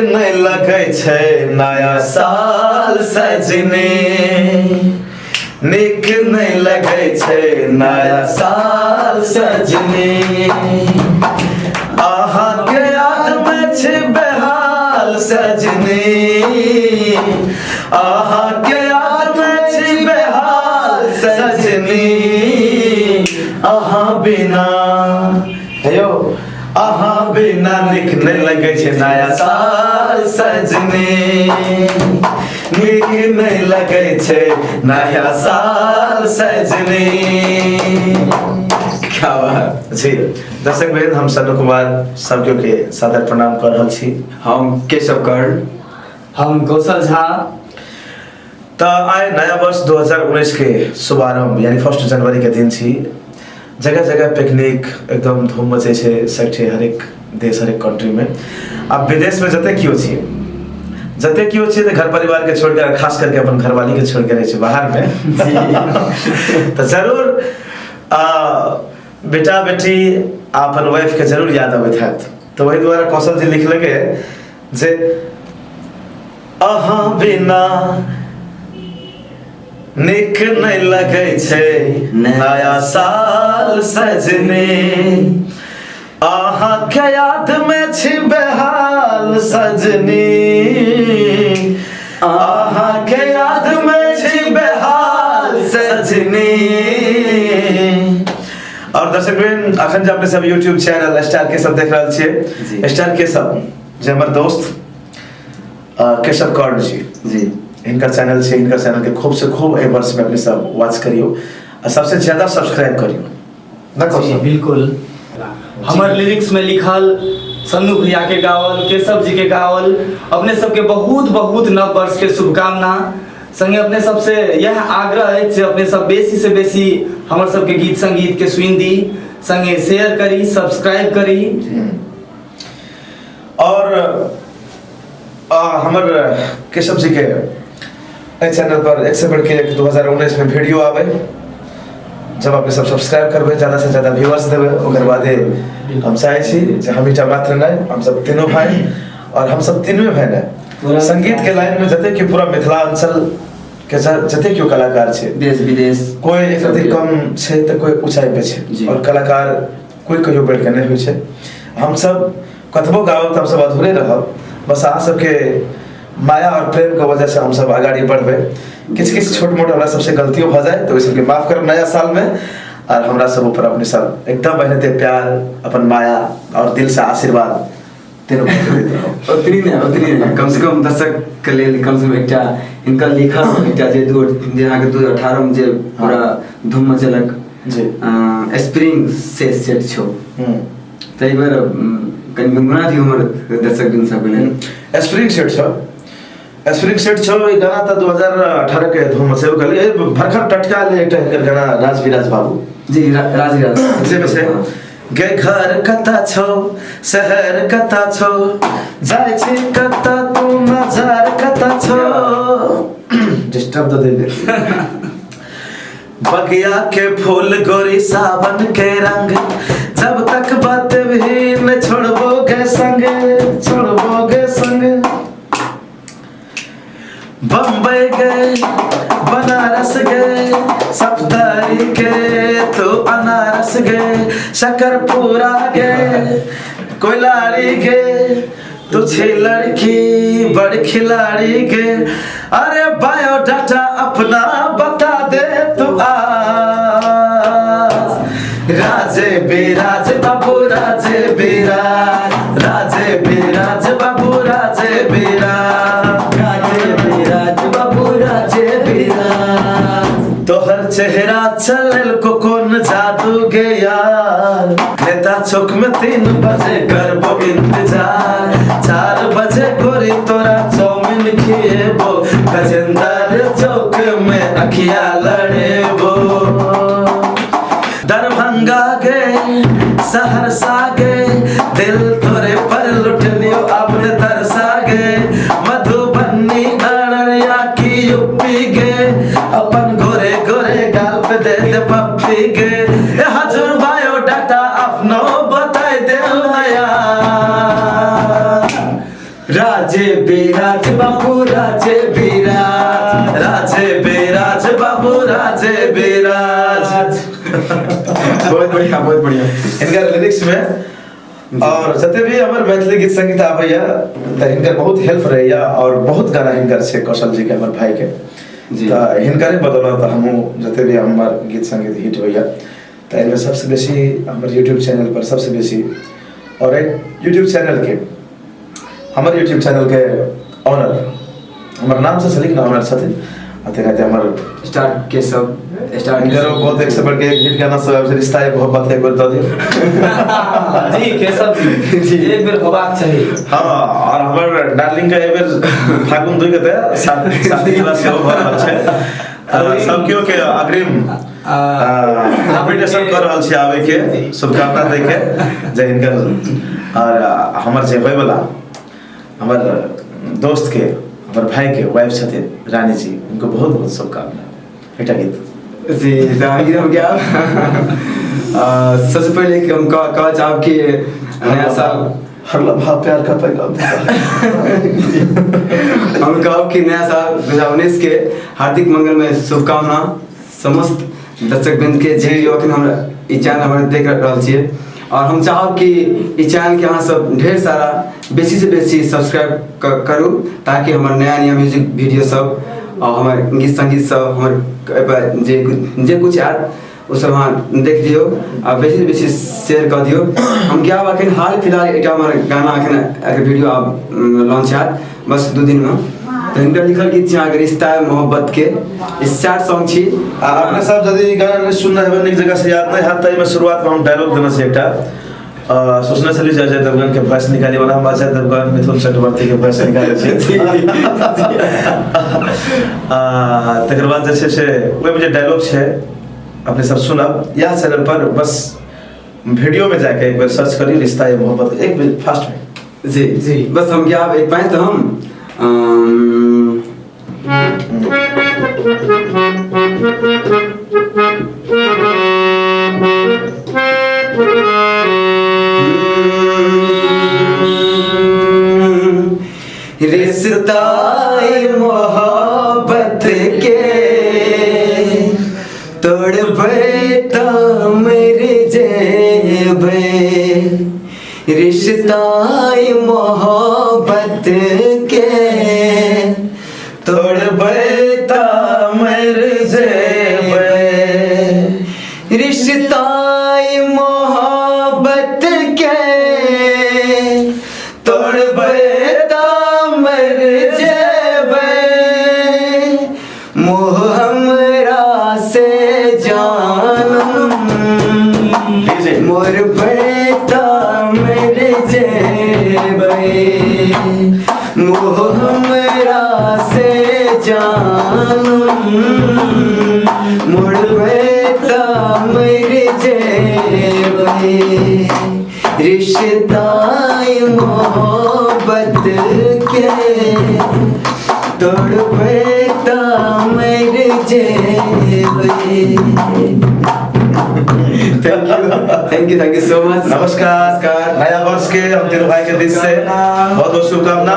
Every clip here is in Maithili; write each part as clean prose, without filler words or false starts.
नहि लगै छै नया साल सजनी, नीक नहि लगै छै नया साल सजनी। अहाँके यादमे छी बेहाल सजनी, अहाँके यादमे छी बेहाल सजनी। अहाँ बिना हे यौ, अहाँ बिना नीक नहि लगै छै नया साल सजनी, नीक नहि लगै छै नया साल सजनी। क्या बात जी। दर्शक वृंद, हम सनु कुमार सब केओ के सादर प्रणाम कर रहल छी। हम केशव कर्ण, हम कौशल झा। तऽ आइ नया वर्ष 2019 के शुभारंभ यानी 1 जनवरी के दिन छी। जगह जगह पिकनिक एकदम धूम मचै छै सगठे, हरेक देश हरेक कंट्री में। आब विदेश में जते केओ छी, जते केओ छी तऽ घर परिवार के छोड़ के, खास करके अपन घरवाली के छोड़ के रहै छै बाहर में, तऽ जरूर बेटा बेटी आ अपन वाइफ के जरूर याद अबैत हैत। तऽ ओहि दुआरे कौशल जी लिखलकै जे अहाँ बिना नीक नहि लगै छै नया साल सजनी, अहाँके यादमे छी बेहाल सजनी, अहाँके यादमे छी बेहाल सजनी। और दर्शक वृंद, अखन जे अपने सब यूट्यूब चैनल स्टार के सब देख रहल छियै, स्टार के सब जे हमर दोस्त केशव कर्ण जी जी हिनकर चैनल छै, हिनकर चैनल के खूब से खूब एहि वर्ष में अपने सब वॉच करियो आ सबसे ज्यादा सब्सक्राइब करियो ना जी कौशल? बिल्कुल। हमर लिरिक्स में लिखल, सन्नू भैया के गावल, केशव जी के गावल, अपने सबके बहुत बहुत नव वर्ष के शुभकामना। संगे अपने सबसे यह आग्रह है जे अपने सब बेसी से बेसी हमर सबके गीत संगीत के सुनि दी, संगे शेयर करी, सब्सक्राइब करी। और हमर केशव जी के एहि चैनल पर एक से बढ़ के एक 2019 में वीडियो आवे। जब अपने सब सब्सक्राइब करबै, ज़्यादा से ज़्यादा व्यूअर्स देबै, ओकर बादे हम चाहै छी जे हम टा मात्र नहि, हम सब तीनों भाई और हम सब तीनों भाई नहि, संगीत के लाइन में जते कि पूरा मिथिलांचल के जते केओ कलाकार छै, देश विदेश, कोई एक रति कम छै तऽ कोई ऊंचाई पे छै जी। और कलाकार कोई कहियो बढ़ि के नहि होइ छै। हमसब कतबो गाबब तऽ हमसब अधूरे रहब, बस अहाँ सबके माया और प्रेम के वजह से हमसब अगाड़ी बढ़बै। किछु किछु छोट मोट हमरा सबसे गलतियो भऽ जाए तऽ ओहि सबके माफ करब नया साल में, और हमरा सब ऊपर अपने सब एकदम एनाहिते प्यार, अपन माया और दिल से आशीर्वाद तीनू भाई के दैत रहब। ओतनी नहि, ओतनी नहि, कम से कम दर्शक के लेल कम से कम एकटा हिनकर लिखल एकटा जे दू जे अहाँके 2018 मे जे पूरा धूम मचेलक जी। स्प्रिंग से सेट छौ, तऽ एहि बेर कनि गुनगुना दियौ हमर दर्शक बिन सबके लेल। स्प्रिंग सेट छौ, स्प्रिंग सेट छौ, ई गाना तऽ 2018 के धूम मचेबो कयलै। ए, भरखर टटका ले एकटा हिनकर गाना राज विराज बाबू जी, राज विराज जाहिमे छै गे घर कता छौ शहर कता छौ जाइ छी कता तू नजर कता छौ, डिस्टर्ब तऽ देले। बगिया के फूल गोरी सावन के रंग, जब तक बात भी न छोड़बोगे संग, छोड़बोगे संग। बम्बई गए बनारस गए सप्तारी के तो अनारस गए शकरपुरा गए कोयलारी गए तुझे लड़की बड़ खिलाड़ी के, अरे बायोडाटा अपना बता दे तू आ। राजे बिराज बाबू राजे बिराज, राजे बिराज बाबू राजे बिराज, राजे बिराज बाबू राजे बिराज। तोहर चेहरा चलल को कौन जादू गे यार, नेता चौक में 3 बजे करबो इंतजार, 4 बजे गोरी तोरा चाउमीन खिएबो, गजेंद्र चौक में अखिया लड़ेबो। दरभंगा गे सहरसा गे दिल तोरे पर लुट लियो अपने तरसा गे, मधुबनी अररिया की यूपी गे अपन गोरे गोरे गाल पे दे दे पप्पी गे, ए हजूर बायोडाटा अपनो बताई दे नया। राजे बाबू राजे बिराज। राजे बिराज बाबू राजे बिराज। बहुत बढ़िया, बहुत बढ़िया। हिनकर लिरिक्स में और जते भी हमर मैथिली गीत संगीत आबैया तऽ हिनकर बहुत हेल्प रहैया और बहुत गाना हिनकर छै कौशल जी के, हमर भाई के। जी। तऽ हिनकरे बदौलत हमहूँ जते भी हमर गीत संगीत हिट होइया तऽ एहिमे सबसँ बेसी हमर यूट्यूब चैनल पर सबसँ बेसी और एक यूट्यूब चैनल के हमर यूट्यूब चैनल के ऑनर हमर नाम से लेकिन ऑनर छथिन आ तेनाहिते हमर स्टार केशव, स्टार हिनकरो केशव। बहुत एक से बढ़ के एक हिट गाना सब आबै छै, रिश्ता है मोहब्बत एक बेर दऽ दियौ। जी केशव जी, जी। एक बेर होबाक चाही। हाँ, और हमर डार्लिंग के एहि बेर फागुन 2 के शादी वाला सेहो भऽ रहल छै। तऽ सब केओ के अग्रिम इन्विटेशन कऽ रहल छी आबै के, शुभकामना दै के जे हिनकर और हमर जे होयवला हमर दोस्त के हमर भाई के वाइफ छथिन रानी जी, उनको बहुत बहुत शुभकामना। एकटा गीत। जी, तऽ हम गीत हम गायब। सबसे पहिले हम कहऽ चाहब कि नया साल हर लम्हा प्यार का पैगाम देता है। हम कहब कि नया साल 2019 के हार्दिक मंगलमय शुभकामना समस्त दर्शक वृंद के जे भी अखन हमरा ई चैनल हमरा देख रहल छियै। और हम चाहब कि ई चैनल के अहाँ सब ढेर सारा बेसी से बेसी सब्सक्राइब करू ताकि हमर नया नया म्यूजिक वीडियो सब और हमर गीत संगीत सब हमर एहिपर जे कुछ आयत ओ सब अहाँ देख लियौ आ बेसी से बेसी शेयर कऽ दियौ। हम गायब अखन हाल फिलहाल एकटा हमर गाना अखन एकर वीडियो आब लॉन्च हैत बस 2 दिनमे। तऽ हिनकर लिखल गीत छै अहाँके रिश्ता है मोहब्बत के, ई सैड सॉन्ग छी। आ अपने सब यदि ई गाना नहि सुनने हेबै, नीक जगह से याद नहि हैत तऽ एहिमे शुरुआतमे हम डायलॉग देने छी एकटा। सोचने छली जे अजय देवगन के वॉइस निकाली वाला, हम अजय देवगन मिथुन चक्रवर्ती के वॉइस निकालै छी। तकर बाद जे छै से ओहिमे जे डायलॉग छै अपने सब सुनब इएह चैनल पर, बस वीडियो में जाके एक बेर सर्च करी रिश्ता है मोहब्बत, एक बेर फास्ट में। जी जी। बस हम क्या एक पाए तो हम रिश्ता मोहब्बत के तोड़बै तऽ मरि जेबै, रिश्ता मोहब्बत के तोड़बै तऽ मरि जेबै, रिश्ता मोहब्बत के तोड़बै तऽ मरि जेबै, मोह हमरा से जानम मोर बेटा मर जेबै, मोह हमरा से जानम मोर बेटा मर जेबै, रिश्ता मोहब्बत के तोड़बै तऽ मरि जेबै। Thank you, thank you, thank you so much. नमस्कार। नमस्कार। नया वर्ष के हम तीनों भाई के दिस से बहुत बहुत शुभकामना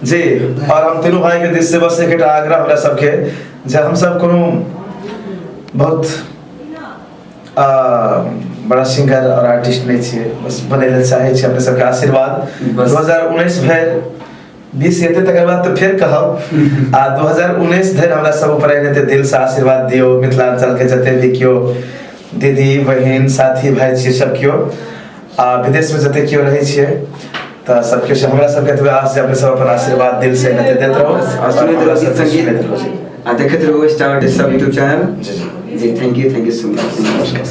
जी। और हम तीनों भाई के दिस से बस एक आग्रह हमरा सबके जे हम सब कोनो बहुत बड़ा सिंगर और आर्टिस्ट नहीं छियै, बस बनै लए चाहै छी अपने सबके आशीर्वाद। बस। 2019 भरि 20 हेतै तकर बाद तऽ फेर कहब, आ 2019 धरि हमरा सब ऊपर एनाहिते दिल से आशीर्वाद दियौ। मिथिलांचल के जते भी केओ दीदी बहिन साथी भाई छियै सब केओ, आ विदेश में जते केओ रहै छियै तऽ सब केओ से हमरा सबके एतबे आस जे अपने सब अपन आशीर्वाद दिल से एनाहिते दैत रहू और सुनैत रहू गीत सुनैत रहू। संगीत आ देखैत रहू स्टार सब यूट्यूब चैनल। जी। जी, thank you, thank you so much. नमस्कार।